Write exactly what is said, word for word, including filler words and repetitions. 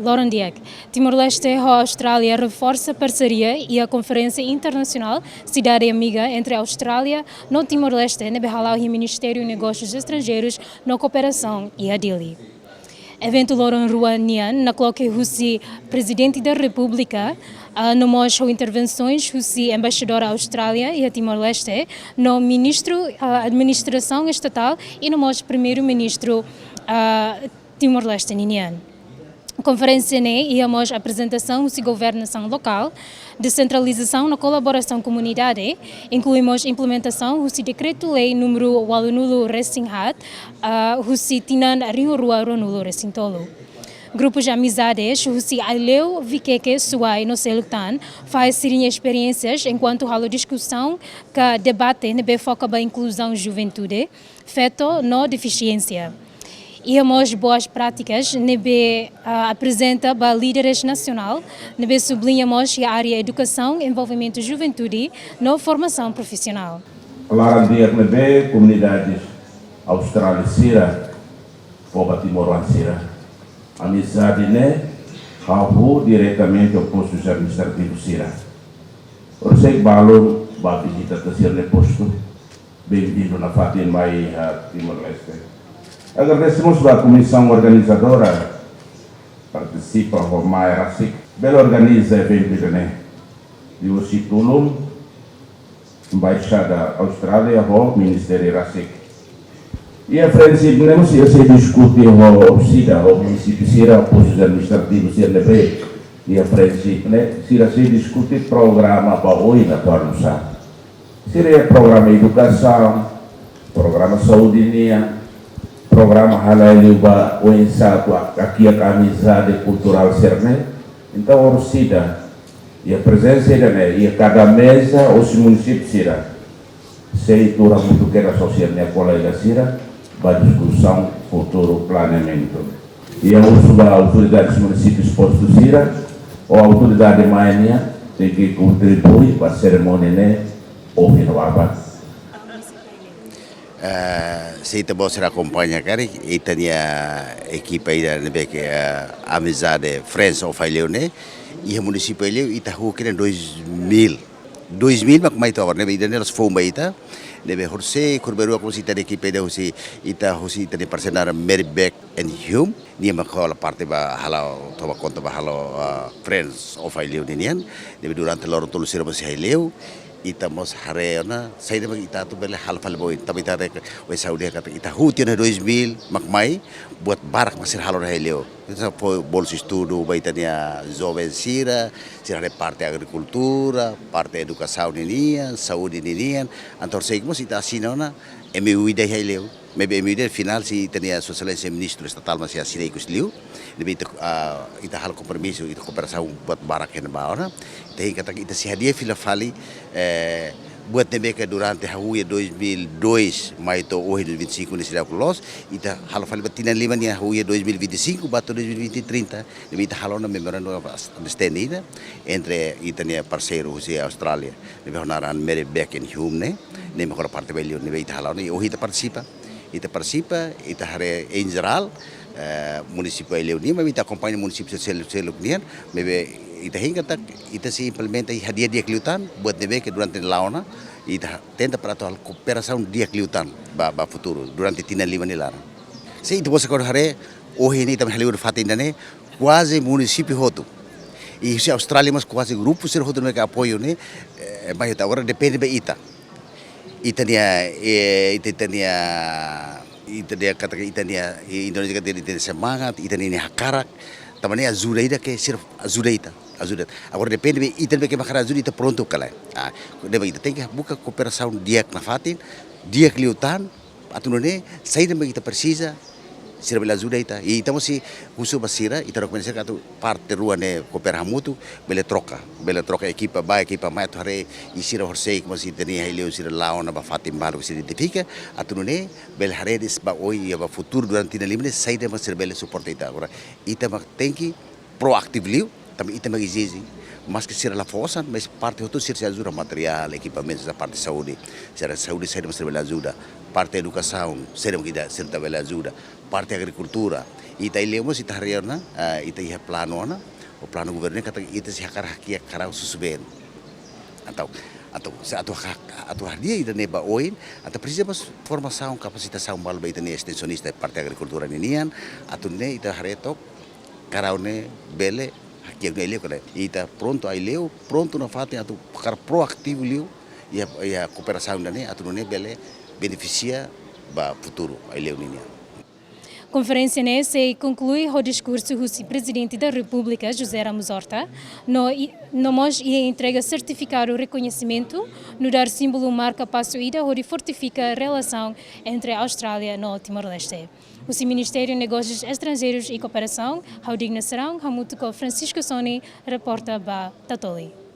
Loron di'ak, Timor-Leste ho Austrália reforsa parseria iha konferénsia internasionál Sidade Amiga entre Austrália no Timor-Leste ne'ebé hala'o iha Ministériu Negósius Estranjeirus no Kooperasaun iha Dili. Eventu loron rua nian nakloke husi Prezidente da Repúblika, ah, no mós ho intervensoens husi Embaixadora Austrália iha Timor-Leste, no Ministru, ah, Administrasaun Estatál i no mós Primeiru-Ministru, ah, Timor-Leste ninian. Konferénsia ne'e iha mós aprezentasaun husi governasaun lokál, desentralizasaun no kolaborasaun komunidade, inklui mós implementasaun husi Dekretu-Lei númeru ualunulu resin haat, ah, husi tinan rihun rua ruanulu resin tolu. Grupus amizades husi Aileu, Vikeke, Suai no seluk tan fahe sira-nia esperiénsias enkuantu halo diskusaun ka debate ne'ebé foka ba inkluzaun juventude, feto no defisiénsia. Iha mós boas prátikas ne'ebé, ah, aprezenta ba líderes nasionál, ne'ebé subliña mós iha área edukasaun, envolvimentu juventude no formasaun profisionál. Laran di'ak ne'ebé komunidade Austrália sira fó ba timoroan sira. Amizade ne'e hahú diretamente ho postus administrativus sira. Horiseik balun bá vizita tiha sira-nia postu. Bem-vindu nafatin mai iha Timor-Leste. Agradese mós ba komisaun organizadora partisipa ho mai rasik bele organiza eventu ida-ne'e. Liuhusi tulun Embaixada Austrália ho ministériu rasik. Iha friendship ne'e mós sira sei diskute ho sira, ho munisípiu sira, postus administrativus sira ne'ebé iha friendship ne'e, sira sei diskute programa ba oin atu halo nusá. Sira iha programa edukasaun, programa saúde nian, programa halai liu ba oinsá atu hakiak amizade kulturál sira-ne'e. Entaun, orsida iha prezensa ida-ne'e, iha kada meza husi munisípiu sira, sei tuur hamutuk kedas ho sira-nia kolega sira ba diskusaun futuru planeamentu. Iha husu ba autoridades munisípius, postu sira, ou autoridade mai nian, tenke kontribui ba serimónia ne'e ohin no aban. Eh, se ita-boot sira akompaña karik, ita-nia ekipa ida ne'ebé ke, eh, Amizade Friends of Aileu ne'e, iha munisípiu Aileu, ita hahú kedas dois mil. Dois mil mak mai to'o agora, ne'ebé ida-ne'e la'ós foun ba ita, ne'ebé horiseik, horibainrua, komu ita-nia ekipa ida husi, ita husi, ita-nia parseiru naran Mary Beck and Hume, nia mak hola parte ba halo, toma konta ba halo, ah, Friends of Aileu ninian, ne'ebé durante loron tolu sira mós iha Aileu, ita mós haree ona, saida mak ita atu bele halo fali ba oin. Tanba ita haree, ohin ha'u dehan katak ita hahú tiha ona dois mil mak mai, buat barak mak sira halo iha Aileu. Ita fó bolsa estudu ba ita-nia joven sira, sira haree parte agrikultura, parte edukasaun ninian, saúde ninian, entaun horiseik mós ita asina ona M O U ida iha Aileu. Maibé M O U ida finál sei ita-nia Sua Exelénsia Ministru Estatál mak sei asina ikus liu. Ne'ebé ita, ah, ita halo kompromisu, ita kooperasaun buat barak iha ne'ebá ona. Ita hein katak ita sei hadi'a fila fali, eh, buat ne'ebé ke durante hahú iha dois mil e dois mai to'o ohin dois mil e vinte e cinco ne'e seidauk loos, ita halo fali ba tinan lima nian, hahú iha dois mil e vinte e cinco ba to'o dois mil e trinta. Ne'ebé ita halo ona memorandum of understanding ida entre ita-nia parseiru husi Austrália, ne'ebé ho naran Mary Beck and Hume ne'e, ne'e mak hola parte ba Aileu, ne'ebé ita halo ona, i ohin ita partisipa. Ita partisipa, ita haree em geral, eh, munisípiu Aileu nian, maibé ita akompaña munisípiu seluk-seluk nian, maibé ita hein katak ita sei implementa i hadi'a di'ak liután buat ne'ebé ke durante la'o ona, ita tenta para atu halo kooperasaun di'ak liután ba, ba futuru, durante tinan lima nia laran. Se ita-boot sira agora haree, ohin ne'e ita mai Aileu fatin ida-ne'e, kuaze munisípiu hotu. I husi Austrália mós kuaze grupu sira hotu ne'ebé ke apoiu ne'e, eh, mai hotu. Agora depende ba ita. Ita-nia, eh, ita, ita-nia, ita-nia katak ita-nia, eh, Indonézia katak ita-nia semangat, ita-nia hakarak. Tanba ne'e ajuda ida ke sira ajuda ita, ajuda. Agora depende ba ita ne'ebé ke mak hakarak ajuda, ita prontu ka lae. Ah, ne'ebé ita tenke buka kooperasaun di'ak nafatin, di'ak liután, atu nune'e, saida mak ita presiza, sira bele ajuda ita. I ita mós sei husu ba sira, ita rekomenda sira atu parte rua ne'e koopera hamutuk, bele troka, bele troka ekipa bá, ekipa mai atu haree, i sira horiseik mós ita-nia iha Aileu sira la'o ona ba fatin balu sira identifika, atu nune'e, bele haree de'it ba oin i ba futuru durante tinan lima ne'e, saida mak sira bele suporta ita. Agora, ita mak tenke proaktivu liu, tanba ita mak ezije. Maske sira la fó osan, mas parte hotu sira sei ajuda materiál, ekipamentu, parte saúde. Sira saúde, saida mak sira bele ajuda. Parte edukasaun, saida mak ita, sira ita bele ajuda. Parte agrikultura, Ita Aileu mós ita haree ona, ah, ita iha planu ona, o planu governu ne'e katak ita sei hakarak hakiak karau susubeen. Entaun, entaun, se atu hak-, atu hadi'a ida-ne'e ba oin, entaun presiza mós formasaun, kapasitasaun balu ba ita-nia estensionista parte agrikultura ninian, atu nune'e ita haree took karau ne'e bele hakiak duni Aileu ka lae. Ita prontu Aileu, prontu nafatin atu hakarak proativu liu, iha, iha kooperasaun ida-ne'e, atu nune'e bele benefisia ba futuru Aileu ninian. Konferénsia ne'e sei konklui ho diskursu husi Prezidente da Repúblika, José Ramos Horta, no i-, no mós iha entrega sertifikadu rekoñesimentu, nu'udar símbolu marka pasu ida hodi fortifika relasaun entre Austrália no Timor-Leste. Husi Ministériu Negósius Estranjeirus i Kooperasaun, ha'u Digna Serão, hamutuk ho Francisco Sony, reporta ba Tatoli.